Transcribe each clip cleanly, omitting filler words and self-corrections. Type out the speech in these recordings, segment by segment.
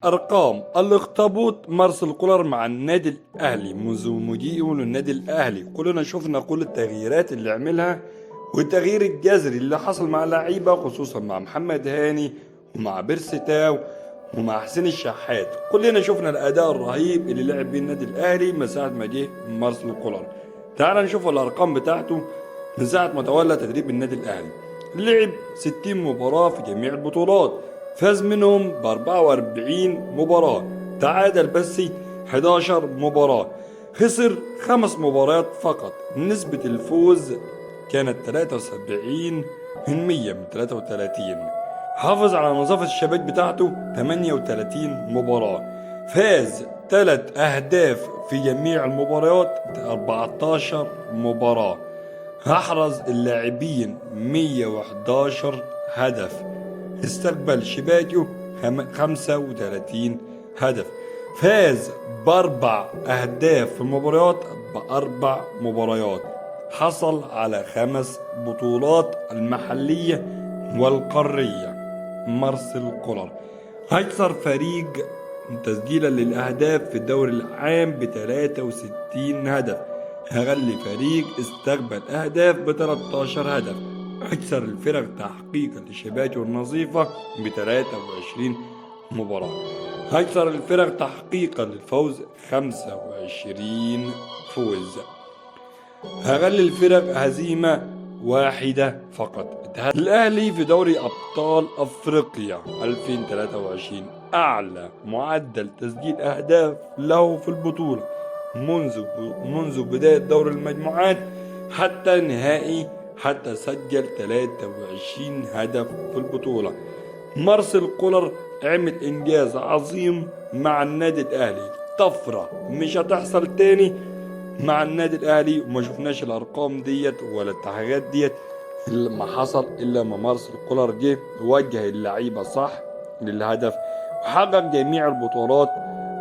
أرقام الأخطبوط مارسيل كولر مع النادي الأهلي منذ مجيئه للنادي الأهلي. كلنا شفنا كل التغييرات اللي عملها والتغيير الجذري اللي حصل مع اللعيبة، خصوصا مع محمد هاني ومع بيرسي تاو ومع حسين الشحات. كلنا شفنا الأداء الرهيب اللي لعب بيه النادي الأهلي من ساعة ما جه مارسيل كولر. تعال نشوف الأرقام بتاعته من ساعة ما تولى تدريب النادي الأهلي. لعب 60 مباراة في جميع البطولات، فاز منهم ب 44 مباراة، تعادل بس 11 مباراة، خسر 5 مباريات فقط. نسبة الفوز كانت 73% من 33. حافظ على نظافة الشباك بتاعته 38 مباراة، فاز 3 أهداف في جميع المباريات 14 مباراة، أحرز اللاعبين 111 هدف، استقبل شباكه 35 هدف، فاز ب4 أهداف في المباريات ب4 مباريات، حصل على 5 بطولات المحلية والقارية. مارسيل كولر أكثر فريق تسجيلا للأهداف في الدوري العام ب 63 هدف، أقل فريق استقبل أهداف ب 13 هدف، أكثر الفرق تحقيقا لشباكه النظيفة ب 23 مباراة، أكثر الفرق تحقيقا للفوز 25 فوز، أقل الفرق هزيمة واحدة فقط. الأهلي في دوري أبطال أفريقيا 2023 أعلى معدل تسجيل أهداف له في البطولة منذ بداية دور المجموعات حتى نهائي، حتى سجل 23 هدف في البطولة. مارسيل كولر عمل إنجاز عظيم مع النادي الأهلي، طفرة مش هتحصل تاني مع النادي الأهلي، وما شفناش الأرقام ديت ولا التحقيقات ديت اللي ما حصل إلا ما مارسيل كولر جه وجه اللعيبة صح للهدف وحقق جميع البطولات: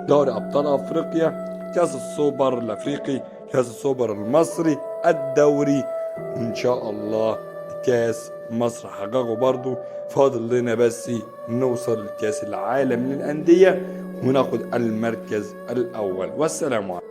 دوري أبطال أفريقيا، كأس السوبر الأفريقي، كأس السوبر المصري، الدوري، وإن شاء الله كأس مصر حققه برضو. فاضل لنا بس نوصل لكأس العالم للأندية وناخد المركز الأول. والسلام عليكم.